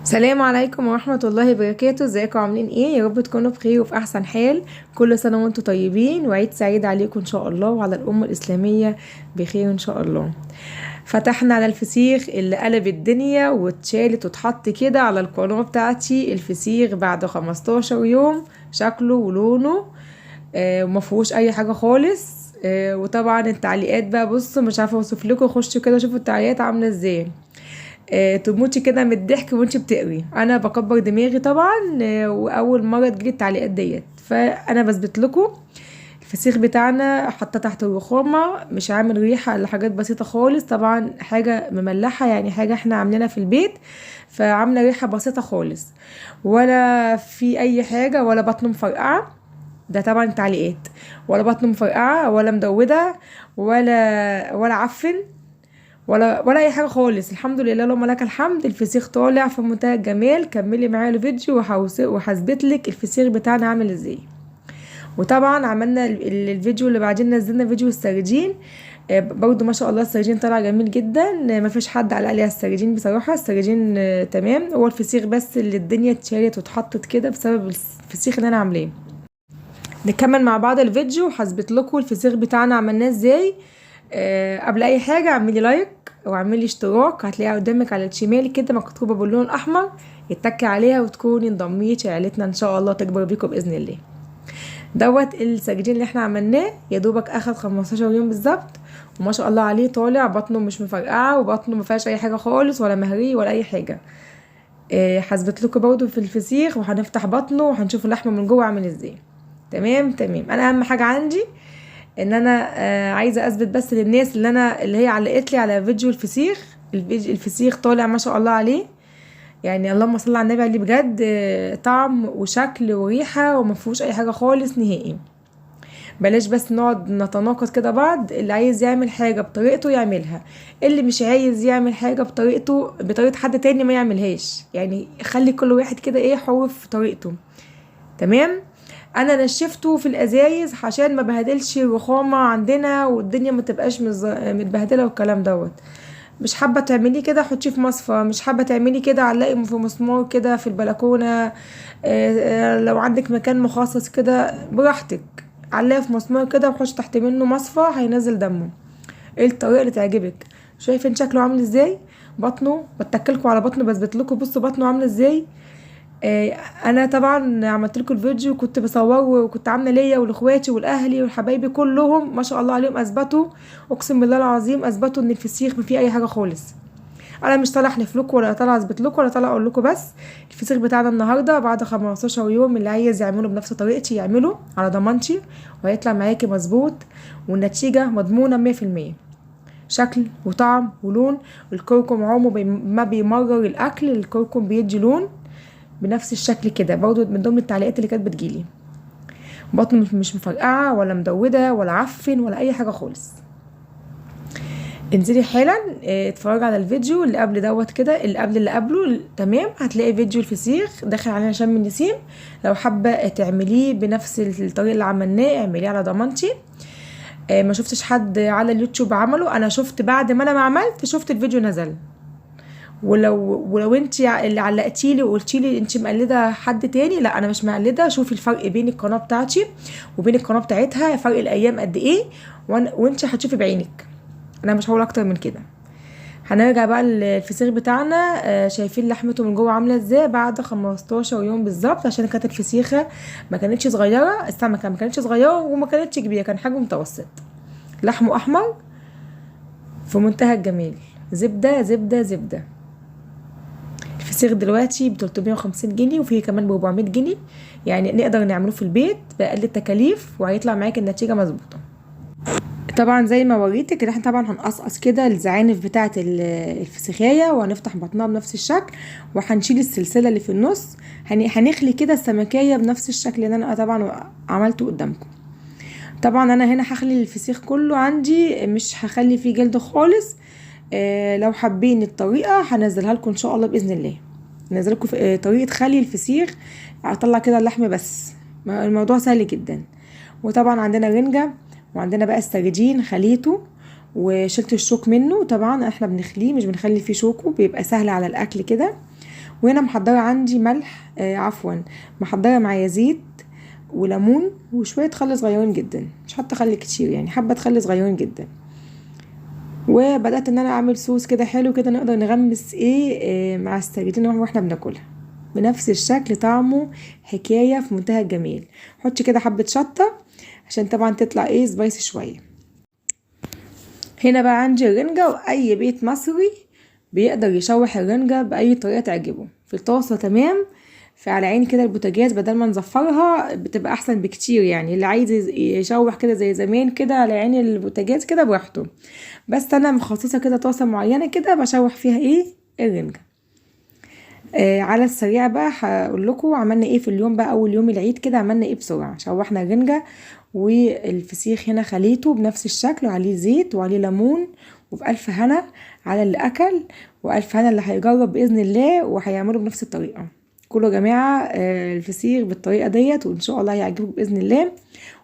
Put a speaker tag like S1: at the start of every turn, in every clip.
S1: السلام عليكم ورحمة الله وبركاته. ازيكم عاملين ايه؟ يا رب تكونوا بخير وفي احسن حال. كل سنة وانتم طيبين وعيد سعيد عليكم ان شاء الله وعلى الامة الاسلامية بخير ان شاء الله. فتحنا على الفسيخ اللي قلب الدنيا واتشالت واتحط كده على القناة بتاعتي. الفسيخ بعد 15 يوم شكله ولونه ومفيهوش اي حاجة خالص. وطبعا التعليقات بقى، بصوا مش عارفة اوصف لكم، خشوا كده شوفوا التعليقات عاملة ازاي. تموتي كده من الضحك وانتي بتقري. انا بكبر دماغي طبعا، واول مرة تجيلي التعليقات ديت، فانا بثبت لكم الفسيخ بتاعنا حاطه تحت الرخامه، مش عامل ريحه الا حاجات بسيطة خالص، طبعا حاجة مملحه، يعني حاجة احنا عاملينها في البيت، فعامله ريحه بسيطة خالص، ولا في اي حاجة، ولا بطنه مفرقعه. ده طبعا تعليقات، ولا بطنه مفرقعه ولا مدوده ولا عفن ولا اي حاجة خالص. الحمد لله، اللهم لك الحمد، الفسيخ طالع في منتهى الجمال. كملي معايا الفيديو وهثبت لك الفسيخ بتاعنا عامل ازاي. وطبعا عملنا الفيديو اللي بعدين، نزلنا فيديو السردين، برضو ما شاء الله السردين طلع جميل جدا، ما فيش حد علق لي على السردين بصراحة، السردين تمام. هو الفسيخ بس اللي الدنيا اتشالت واتحطت كده بسبب الفسيخ اللي انا عاملاه. نكمل مع بعض الفيديو وهثبت لكم الفسيخ بتاعنا عملناه ازاي. قبل اي حاجة اعملي like واعملي اشتراك، هتلاقيها قدامك على الشمال كده مكتوبة باللون الاحمر، اتكي عليها وتكوني انضميتي عيلتنا ان شاء الله تكبر بيكم باذن الله. دوت السردين اللي احنا عملناه يا دوبك اخد 15 يوم بالظبط، وما شاء الله عليه طالع بطنه مش مفرقعه وبطنه ما فيهاش اي حاجة خالص، ولا مهري ولا اي حاجة. هثبت لكم برضو في الفسيخ، وهنفتح بطنه وهنشوف اللحمة من جوه عامل ازاي. تمام تمام. انا اهم حاجة عندي ان انا عايزه اثبت بس للناس اللي هي علقت لي على فيديو الفسيخ. الفسيخ طالع ما شاء الله عليه، يعني اللهم صل على النبي عليه بجد، طعم وشكل وريحه وما فيهوش اي حاجة خالص نهائي. بلاش بس نقعد نتناقض كده بعض، اللي عايز يعمل حاجة بطريقته يعملها، اللي مش عايز يعمل حاجة بطريقته بطريقة حد تاني ما يعملهاش، يعني خلي كل واحد كده ايه حر في طريقته. تمام. انا نشفته في الازايز عشان ما بهدلش الرخامه عندنا والدنيا ما تبقاش متبهدله والكلام دوت. مش حابة تعمليه كده حطيه في مصفى، مش حابة تعملي كده علقي في مسمار كده في البلكونه، لو عندك مكان مخصص كده براحتك علقي في مسمار كده وحطي تحت منه مصفى هينزل دمه. ايه الطريقة اللي تعجبك. شايفين شكله عامل ازاي؟ بطنه بتكلكوا على بطنه، بثبت لكم بصوا بطنه عامله ازاي. انا طبعا عملت لكم الفيديو كنت بصورة وكنت عامله ليا ولاخواتي ولاهلي وحبايبي كلهم ما شاء الله عليهم، اثبتوا اقسم بالله العظيم اثبتوا ان الفسيخ ما فيه اي حاجة خالص. انا مش طالعه احلف لكم ولا طالعه اثبت لكم ولا طالعه اقول لكم، بس الفسيخ بتاعنا النهارده بعد 15 يوم اللي عايز يعمله بنفس طريقتي يعمله على ضمانتي وهيطلع معاكي مظبوط والنتيجة مضمونه 100%. شكل وطعم ولون. الكركم عمره ما بيمرر الاكل، الكركم بيدي لون بنفس الشكل كده. برضو من ضمن التعليقات اللي كانت بتجيلي، بطنه مش مفرقعه ولا مدوده ولا عفن ولا اي حاجة خالص. انزلي حالا اتفرجي على الفيديو اللي قبل دوت كده، اللي قبل اللي قبله، تمام. هتلاقي فيديو الفسيخ داخل علينا شم النسيم. لو حابة تعمليه بنفس الطريقة اللي عملناه اعمليه على ضمانتي. ما شفتش حد على اليوتيوب عمله، انا شفت بعد ما انا ما عملت شفت الفيديو نزل. ولو انت اللي علقتي لي وقلتي لي انت مقلده حد تاني، لا انا مش مقلده. شوفي الفرق بين القناة بتاعتي وبين القناة بتاعتها، فرق الايام قد ايه، وانت هتشوفي بعينك. انا مش هقول اكتر من كده. هنرجع بقى للفسيخ بتاعنا. شايفين لحمته من جوه عامله ازاي بعد 15 يوم بالظبط، عشان كانت الفسيخه ما كانتش صغيرة، السمكة ما كانتش صغيرة وما كانتش كبيرة، كان حجمه متوسط. لحمه احمر في منتهى الجمال، زبدة زبدة زبدة. الفسيخ دلوقتي ب 350 جنيه وفيه كمان ب 400 جنيه، يعني نقدر نعمله في البيت باقل التكاليف وهيطلع معاك النتيجة مظبوطة. طبعا زي ما وريتك احنا طبعا هنقصقص كده الزعانف بتاعه الفسيخايه وهنفتح بطنها بنفس الشكل، وهنشيل السلسلة اللي في النص، هنخلي كده السمكيه بنفس الشكل اللي انا طبعا عملته قدامكم. طبعا انا هنا هخلي الفسيخ كله عندي، مش هخلي فيه جلد خالص. لو حابين الطريقة هنزلها لكم ان شاء الله باذن الله، نزل لكم طريقه خلي الفسيخ، هطلع كده اللحم بس، الموضوع سهل جدا. وطبعا عندنا رنجه وعندنا بقى السردين خليته وشلت الشوك منه، طبعا احنا بنخليه مش بنخلي فيه شوكه، بيبقى سهل على الاكل كده. وهنا محضرة عندي ملح، عفوا محضرة معايا زيت وليمون وشوية خل صغيرين جدا، مش حاطه خل كتير يعني، حبه خل صغيرين جدا. وبدات ان انا اعمل صوص كده حلو كده نقدر نغمس ايه مع السردين واحنا بناكلها بنفس الشكل، طعمه حكاية في منتهى الجمال. حطي كده حبه شطه عشان طبعا تطلع ايه spicy شوية. هنا بقى عندي الرنجه، واي بيت مصري بيقدر يشوح الرنجه باي طريقه تعجبه، في الطاسه تمام، فعلى عين كده البوتاجاز بدل ما نزفرها بتبقى احسن بكتير يعني. اللي عايز يشوح كده زي زمان كده على عين البوتاجاز كده براحته، بس انا مخصصة كده طاسه معينة كده بشوح فيها ايه الرنجه. على السريع بقى هقول لكم عملنا ايه في اليوم بقى. اول يوم العيد كده عملنا ايه بسرعة. شوحنا الرنجه والفسيخ هنا خليته بنفس الشكل، وعليه زيت وعليه ليمون، وبألف هنا على اللي اكل، وألف هنا اللي هيجرب باذن الله وهيعمله بنفس الطريقة. كله يا جماعة الفسيخ بالطريقة ديت، وان شاء الله هيعجبكم باذن الله.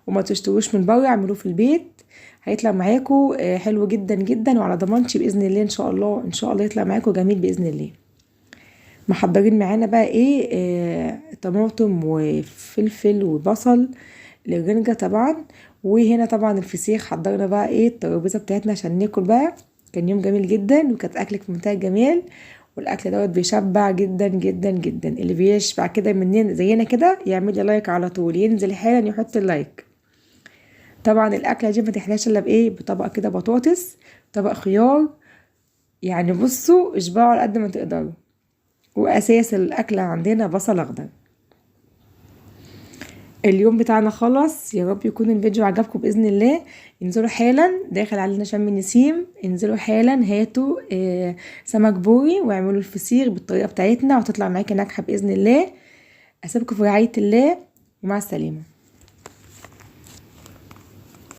S1: وما تشتروش من بره، اعملوه في البيت هيطلع معاكم حلو جدا جدا، وعلى ضمانتي باذن الله ان شاء الله، ان شاء الله يطلع معاكم جميل باذن الله. محضرين معانا بقى ايه طماطم وفلفل وبصل للرنجة طبعا. وهنا طبعا الفسيخ حضرنا بقى ايه الترابيزة بتاعتنا عشان ناكل بقى. كان يوم جميل جدا، وكانت اكلك في منتهى الجمال، والاكل دوت بيشبع جدا جدا جدا. اللي بيشبع كده مننا زينا كده يعمل لي like على طول، ينزل حالا يحط ال like. طبعا الاكلة دي ما تحلاش الا بايه، بطبق كده بطاطس، طبق خيار، يعني بصوا اشبعوا على قد ما تقدروا. واساس الاكلة عندنا بصل اخضر. اليوم بتاعنا خلص، يا رب يكون الفيديو عجبكم باذن الله. انزلوا حالا، داخل علينا شم النسيم، انزلوا حالا هاتوا سمك بوري واعملوا الفسيخ بالطريقة بتاعتنا، وهتطلع معاكي ناجحة باذن الله. اسيبكم في رعاية الله، ومع السلامة.